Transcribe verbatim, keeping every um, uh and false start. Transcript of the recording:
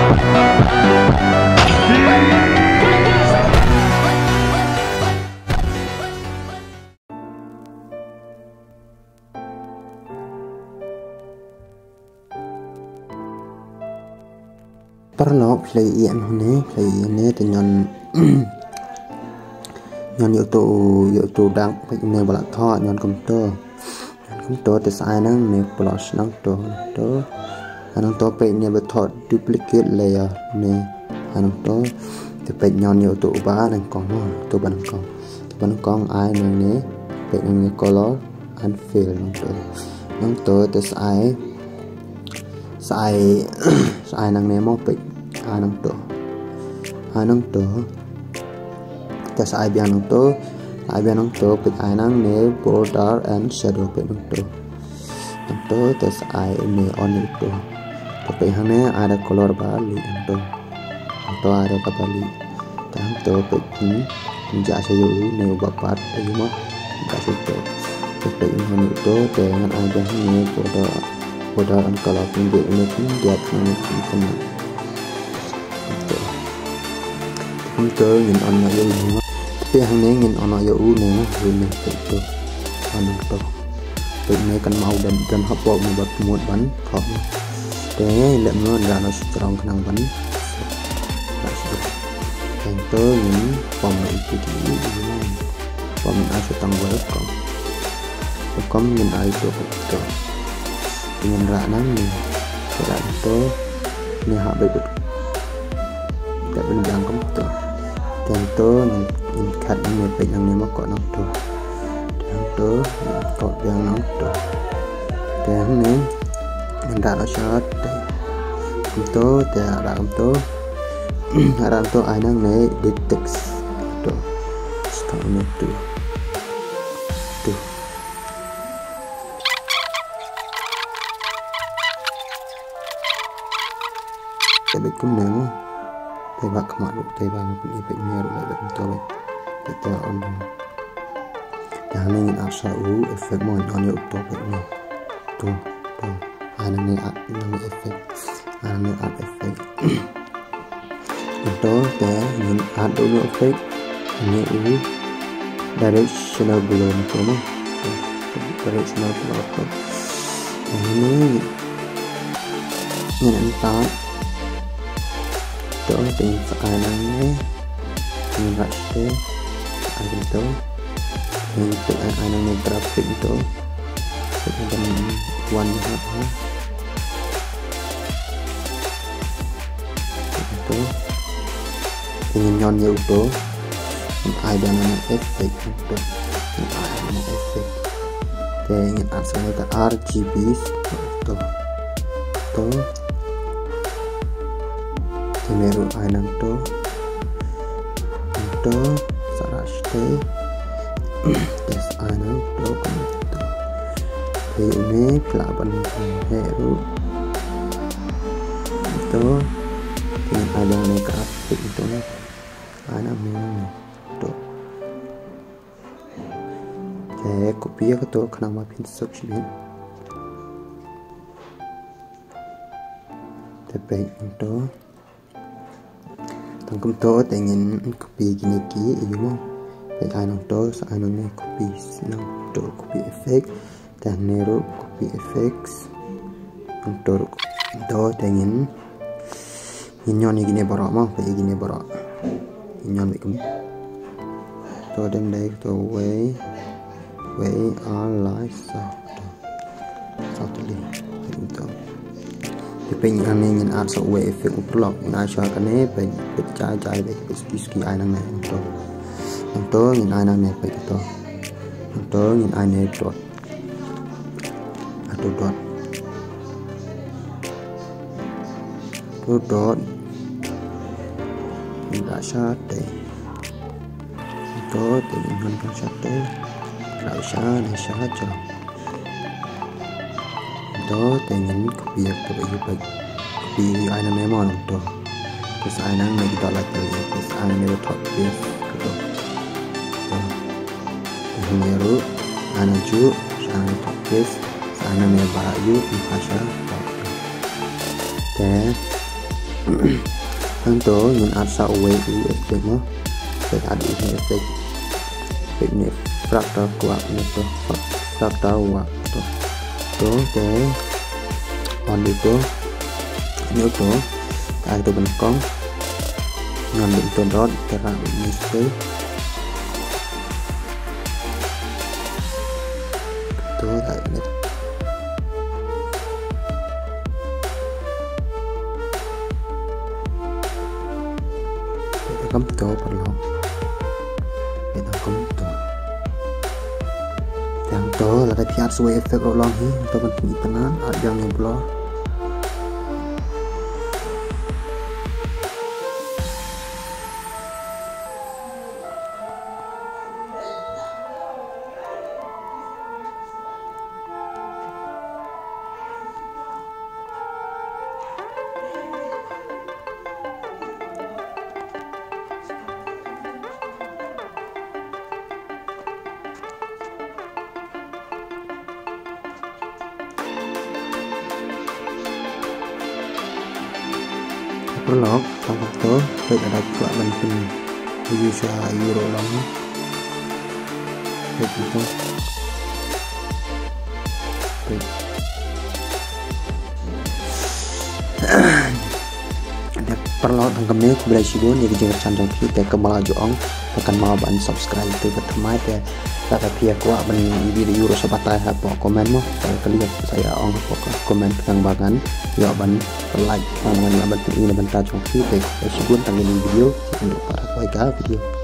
Paralok, phi la ïohi hangne, phi la ïohi hangne, te ñion, ñion ïoh to, ïoh to dak, peit ne ba la thoh, ñion kumto. Ñion kumto, te sa ai nangne, plus nangto, nangto. Nangto peit ne ba thoh duplicate layer ne, nangto. Te peit ñion ïoh to ba nyngkong, to ba nyngkong. To ba nyngkong ai nangne, peit nangne color and fill nangto. Nangto te sa ai, sa ai, sa ai nangne mo peit, ai nangto. Ai nangto. Te sa ai biang nangto, sa ai biang nangto peit ai nangne border and shadow peit nangto. Nangto te sa ai ne on nangto. Te peit hangne ai da color ba lieh nangto. Nangto ai da kaba lieh. Te hangto peit, hmm, ngi jah sha ïa u ne uba pat ïa u ma. Ngi jah sha uto. Te peit ngan ïa uto, te ngan ai da hangne border, border and color pynbeit ne pyndiat ne pyndiat. Kumto. Kumto ngin on noh ïa u ne ma. Te hangne ngin on noh ïa u ne ma, u ne peit to. On nangto. Peit ne kan mao don, don hapoh ne ba mut ban khop. Te leh mo nda no shu jrong khnang ban. Tang to ngin pom na iti di. Pom na shu tang welcome. Welcome ngin ai to to. Ngin rah nangne. Rah to. Ne ha beit. Te ban biang kumto. Tang to ngin, ngin kat nangne peit nangne ma ko nangto. Tang to ngin ko biang nangto. Te hangne ngin rah noh sha te. Kumto te rah kumto. Rah kumto ai nangne edit text. To. Stop ne tu. Tu. Te beit kumne mo. Te ba khmat ruh te ba ngan pyn-i peit ne ruh la beit kumto beit. Te on. Te hangne ngin add sha u effect mo, ngin on ïa uto peit mo. To, to. Hangne add, hangne effect. Hangne add effect. Uto te ngin add u effect. Ngin u directional glow nangto mo. Directional glow to. Ngin, ngin add. To te ngin sa ai nangne. Ngin rah te. Ai to. Ngin te ai, ai nangne graphic to. Te ngin wan ha ha. To. Te ngin ñion ïa uto. Ngin ai da na effect to. Ngin ai da na effect. Te ngin add sa na ta R G B to. To. Te me ruh ai nangto. To. Sa rah shatei. Te sa ai nangto kumto. Te une pla ban heh ruh. To. Te ai dang ne ka pik to ne. Ai nangne to. Te copy ïa kato khnang ba phin suk shibit. Te peit nangto. Tang kumto te ngin copy kine ki ïa u mo. Peit ai nangto, sa ai nangne copy nangto copy effect. Te hangne ruh copy effects. Nangto ruh. To te ngin Ngin ñion ïa kine baroh mo, peit ïa kine baroh. Ngin ñion beit kum. To dang dei to wei, wei ar lai saw. Saw tylli. Peit to. Te peit ngin, ngin add sa wei effect u paralok. Ngin ai shuwa kane, peit, peit jai jai, peit suki suki ai nangne to. Nangto ngin ai nangne peit to. Nangto ngin ai ne dot. Ato dot. To dot. Ngin rah shatei. To te ngin hon hon shatei. Rah sha ne sha jrong. To te ngin copy ïa to ïa peit. Copy ai nangne mo nangto. Te sa ai nangne ki dot lai tylli. Te sa ai nangne ba thoh paste. To. To. Te hangne ruh, ai nangjuh, sa ai nang thoh paste, sa ai nangne ba ïa u, ym ha sha, te. Hangto ngin add sa uwei u effect mo. Te add u effect. Effect ne fractal kwah ne to. Fractal wah to. To te on dei to. Nyo to. Ai to ban kong. Ngan dei to dot te ra ni te. To ra ni. Te kam to paralok. Te kam to. Te hangto lada phi add sa uwei effect ruh long hi, to ban pynpaw add ïa u blur. Paralok, tang hangto, peit lada kwah ban pyn use ïa u ruh long. Peit ito. Peit. Te paralok, tang kumne, khublei shibun ïa ka jingkyrshan jong phi. Te kumba la ju ong, te kynmaw ban subscribe ïa ka thymmai. Te lada phi kwah ban ïa u ruh sa batai hapoh comment mo, sa ïa kylli, sa ïa ong hapoh comment, tang ba ngan ïoh ban like, tang ba ngan ïoh ban pyni na ka bynta jong phi. Te khublei shibun, tang ïa kane ka video, sa ïakynduh pat ha kawei ka video.